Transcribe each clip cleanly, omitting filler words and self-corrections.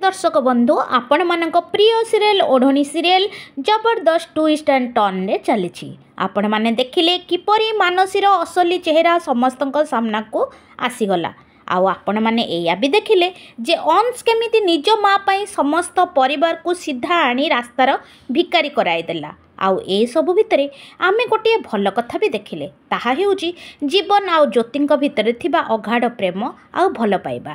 ଦର୍ଶକ ବନ୍ଧୁ, ଆପଣମାନଙ୍କ ପ୍ରିୟ ସିରିଏଲ୍ ଓଢ଼ଣୀ ସିରିଏଲ୍ ଜବରଦସ୍ତ ଟୁଇଷ୍ଟ ଆଣ୍ଡ ଟର୍ନରେ ଚାଲିଛି। ଆପଣମାନେ ଦେଖିଲେ କିପରି ମାନସୀର ଅସଲି ଚେହେରା ସମସ୍ତଙ୍କ ସାମ୍ନାକୁ ଆସିଗଲା। ଆଉ ଆପଣମାନେ ଏଇଆ ବି ଦେଖିଲେ ଯେ ଅଂଶ କେମିତି ନିଜ ମା ପାଇଁ ସମସ୍ତ ପରିବାରକୁ ସିଧା ଆଣି ରାସ୍ତାର ଭିକାରୀ କରାଇଦେଲା। ଆଉ ଏସବୁ ଭିତରେ ଆମେ ଗୋଟିଏ ଭଲ କଥା ବି ଦେଖିଲେ, ତାହା ହେଉଛି ଜୀବନ ଆଉ ଜ୍ୟୋତିଙ୍କ ଭିତରେ ଥିବା ଅଗାଢ଼ ପ୍ରେମ ଆଉ ଭଲ ପାଇବା।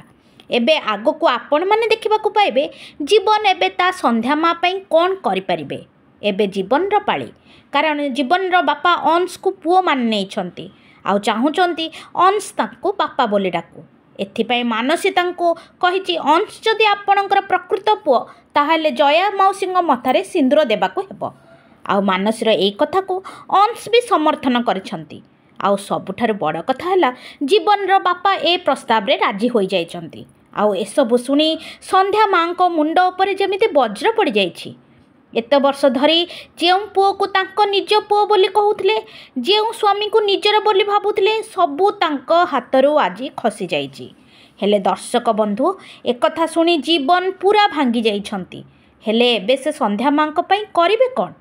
ଏବେ ଆଗକୁ ଆପଣମାନେ ଦେଖିବାକୁ ପାଇବେ ଜୀବନ ଏବେ ତା ସନ୍ଧ୍ୟା ମା ପାଇଁ କ'ଣ କରିପାରିବେ। ଏବେ ଜୀବନର ପାଳି, କାରଣ ଜୀବନର ବାପା ଅଂଶକୁ ପୁଅ ମାନି ନେଇଛନ୍ତି ଆଉ ଚାହୁଁଛନ୍ତି ଅଂଶ ତାଙ୍କୁ ବାପା ବୋଲି ଡାକୁ। ଏଥିପାଇଁ ମାନସୀ ତାଙ୍କୁ କହିଛି, ଅଂଶ ଯଦି ଆପଣଙ୍କର ପ୍ରକୃତ ପୁଅ ତାହେଲେ ଜୟା ମାଉସୀଙ୍କ ମଥାରେ ସିନ୍ଦୁର ଦେବାକୁ ହେବ। ଆଉ ମାନସୀର ଏଇ କଥାକୁ ଅଂଶ ବି ସମର୍ଥନ କରିଛନ୍ତି। ଆଉ ସବୁଠାରୁ ବଡ଼ କଥା ହେଲା, ଜୀବନର ବାପା ଏ ପ୍ରସ୍ତାବରେ ରାଜି ହୋଇଯାଇଛନ୍ତି। ଆଉ ଏସବୁ ଶୁଣି ସନ୍ଧ୍ୟା ମାଆଙ୍କ ମୁଣ୍ଡ ଉପରେ ଯେମିତି ବଜ୍ର ପଡ଼ିଯାଇଛି। ଏତେ ବର୍ଷ ଧରି ଯେଉଁ ପୁଅକୁ ତାଙ୍କ ନିଜ ପୁଅ ବୋଲି କହୁଥିଲେ, ଯେଉଁ ସ୍ୱାମୀକୁ ନିଜର ବୋଲି ଭାବୁଥିଲେ, ସବୁ ତାଙ୍କ ହାତରୁ ଆଜି ଖସିଯାଇଛି। ହେଲେ ଦର୍ଶକ ବନ୍ଧୁ, ଏକଥା ଶୁଣି ଜୀବନ ପୁରା ଭାଙ୍ଗି ଯାଇଛନ୍ତି। ହେଲେ ଏବେ ସେ ସନ୍ଧ୍ୟା ମାଆଙ୍କ ପାଇଁ କରିବେ କ'ଣ?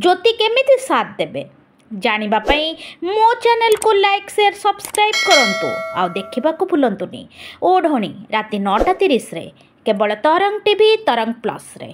ଜ୍ୟୋତି କେମିତି ସାଥ୍ ଦେବେ? ଜାଣିବା ପାଇଁ ମୋ ଚ୍ୟାନେଲକୁ ଲାଇକ୍, ସେୟାର, ସବସ୍କ୍ରାଇବ୍ କରନ୍ତୁ ଆଉ ଦେଖିବାକୁ ଭୁଲନ୍ତୁନି ଓଢ଼ଣୀ ରାତି 9:30ରେ କେବଳ ତରଙ୍ଗ ଟିଭି, ତରଙ୍ଗ ପ୍ଲସ୍ରେ।